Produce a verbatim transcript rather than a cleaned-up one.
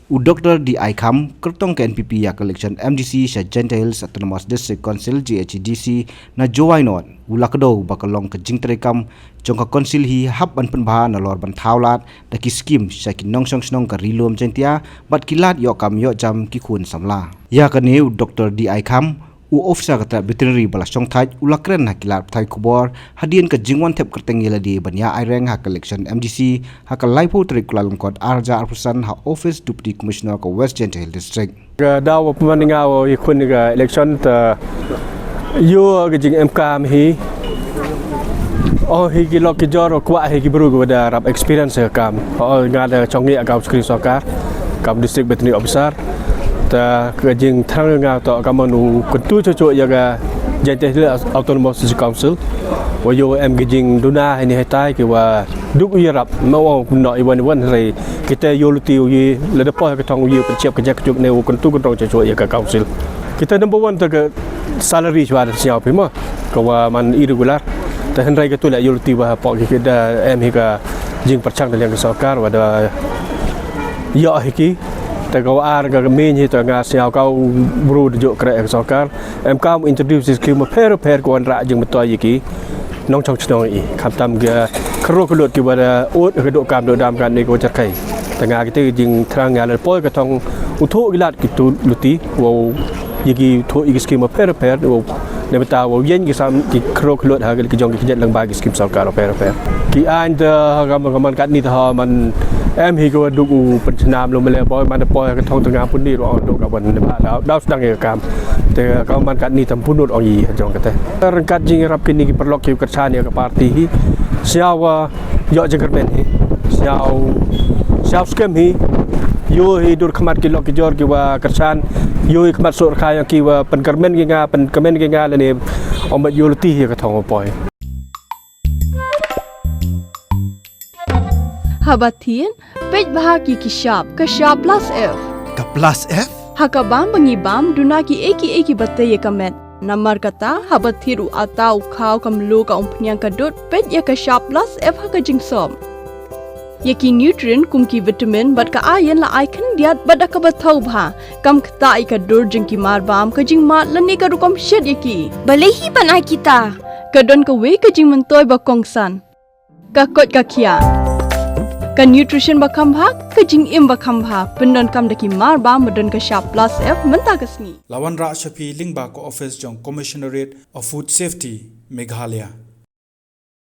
U Dr D I Kham, kyrtong ka N P P ïa ka election M D C sha Jaintia Hills Autonomous District Council, J H A D C, na Jowai North, u la kdew ba ka long ka jingtrei kam jong ka council hi hap ban pynbha nalor ban thaw lad da ki skim sha ki nongshong shnong ka Ri Lum Jaintia bad ki lad ïoh kam ïoh jam ki khun samla. Ïa kane u Dr D I Kham, u officer ka tnat veterinary ba la shongthait, u la kren ha ki lad pathai khubor hadien ka jingwan thep kyrteng ïa lade ban ïa aireng ha ka election M D C ha ka laiphew tarik Kyllalyngkot arhajar arphew san ha office Deputy Commissioner ka West Jaintia Hills District. Ka daw ba pynban nga wa ïa khun ka election ta ïoh ka jingemkam hi. Oh, hi ki lok ki jor kwah hi ki bru ki wa da rap experience ka kam. Oh, nga da chong ngi ka screen sorkar kam district veterinary officer. Ta ka jingthrang nga to ka man u kyntu chocho ïa ka Jaintia Hills Autonomous District Council. Wa ïoh em ka jingduna hi ni hi tai ki wa duk u ïarap ma wa no i wan i wan rei kita ïoh luti u ïa lada poh ka thong u ïa pynchiap ka jak juk ne u kyntu kynrong chocho ïa ka council. Kita number one ta ka salary chwa da siaw phi ma ka wa man irregular. Ta hynrei ka tu la ïoh luti wa pok ki da em hi ka jingpyrchang da liang ka sorkar wa da ïoh hi ki. Ta ka wa ar ka main hi ta nga siaw ka u bru da jok kre ka sorkar. Em kam introduce scheme pher pher ko an ra jing betul ïa ki nongchong chnong i. Khamtam ga khro ka lut ki wa da ut ka duk kam duk dam kan ni ko chakai. Ta nga kita jingthrang nga la poi ka thong u thu ki lad ki tu luti wa ïa ki thu ïa ki scheme pher pher wa ne bata wa yen ki sam ki khro ka lut ha ki jong ki kjat lang ba ki scheme sorkar pher pher. Ki ain ta ha ka man ka man kat ni ta ha man em hi ko duk u pynchnam lo mele boy man poi ka thong ta nga pun ni ro duk ka ban ne ba daw daw sdang ïa ka kam. Te ka man kat ni tam punut ong i jong kate. Rangkat jing rap kini ki perlok ki kerchan ïa ka parti hi. Siaw wa ïoh jingkyrmen hi. Siaw siaw skem hi. Ïoh hi dur khmat ki lok ki jor ki wa kerchan. Ïoh hi khmat sur kha ïa ki wa pynkyrmen ki nga pynkyrmen ki nga lane ong mat ïoh luti hi ka thong poi. Haba thin, peit bha ki ki shap, ka shap plus F. Ka plus F? Ha ka bam ba ngi bam, duna ki eki eki bate ïa ka met. Namar kata, haba thir u ata u khaw kam lu ka umphniang ka dud, peit ïa ka shap plus F ha ka jingsop. Ïa ki nutrient kum ki vitamin bad ka iron la ai khyndiat bad da kaba thaw bha. Kam kata ïa ka dur jong ki mar bam ka jingmat lane ka rukom shet ïa ki. Balei hi ban ai kita? Ka don kawei ka jingmyntoi ba kongsan. Ka koit ka khia. Ka nutrition ba kham bha, ka jingim ba kham bha. Pyndonkam da ki mar bam ba don ka shap plus F mynta ka sngi. La wanrah sha phi lyngba ka office jong Commissionerate of Food Safety, Meghalaya.